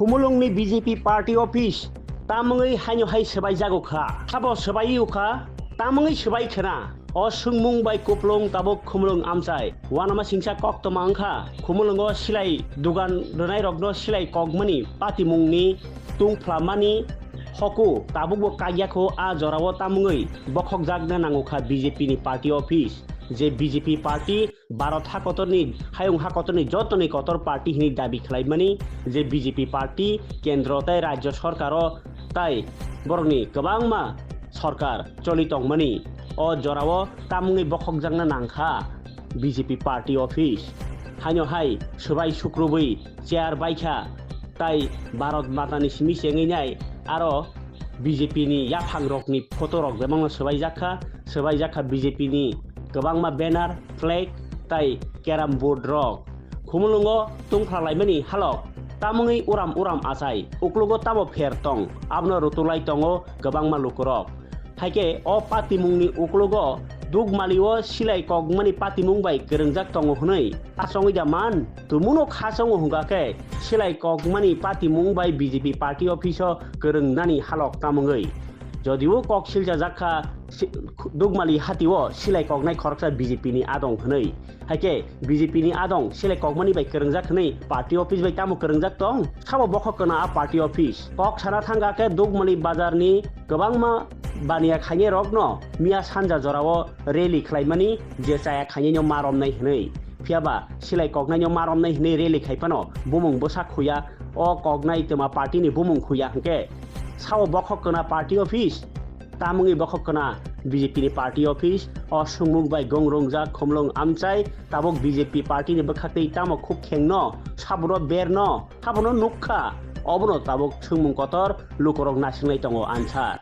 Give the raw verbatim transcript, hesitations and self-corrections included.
Khumulwngni B J P party office tamungwi haino hai swbai jago kha. Habo swbai o kha, tamungwi swbai khna. O swngmung bai kuplung tabuk Khumulwng amchai. Wanama singsa koktwma wngkha. Khumulwngo silai dugan rwnairokno silai kokmani patimungni tungphlamani hoku tabukbo kagyakho a jorao tamungwi bokhokjakna nangukha B J P ni party office. Je B J P party Bharat hakotorni, hayung hakotorni jotoni kotor party hini dabi khlaimani je B J P party kendro tai rajyo sorkaro tai borokni kwbangma sorkar choli tongmani o jorao tamungwi bokhokjakna nangkha B J P party office. Haino hai swbai sukrubwi chair baikha tai Bharat matani simi chengwi nai aro B J P ni yaphangrokni photo rok bebakno swbaijak kha, swbaijak kha B J P ni kwbangma banner, flag tai carrom board rok. Khumulwngo tungphla laimani halok tamungwi uram uram achai, uklogo tamo pher tong, abono rutulai tongo kwbangma lukurok. Haikhe o patimungni uklogo Dukmalio silai kokmani patimung bai kwrwngjak tongo hwnwi khachongwi da man? Tumuno khachongo hwnkha khe silai kokmani patimung bai B J P party office o kwrwngnani halok tamungwi. Jodio kok siljajak kha si-, Dukmali hatio silai koknai khoroksa B J P ni adong hwnwi. Haikhe B J P ni adong silai kokmani bai kwrwngjak hwnwi party office bai tamo kwrwngjak tong? Sabo bokhok kwna a party office. Kok sana thangkha khe Dukmali bazar ni kwbangma baniya khainai rokno miya sanja jorao rally khlaimani je chaya khainai no maromnai hwnwi. Phiyaba silai koknai no maromnai hwnwi rally khai phano bumung bwsa khuya, o koknai twma party ni bumung khuya hwnkhe sao bokhok kwna party office? Tamungwi bokhok kwna B J P ni party office. O swngmung bai gong rungjak Khumulwng amchai tabuk B J P party ni bwkhaktwi tamo khuk khengno, sabuno berno, habuno nukkha, obono tabuk swngmung kotor lukurok nasinglai tongo answer.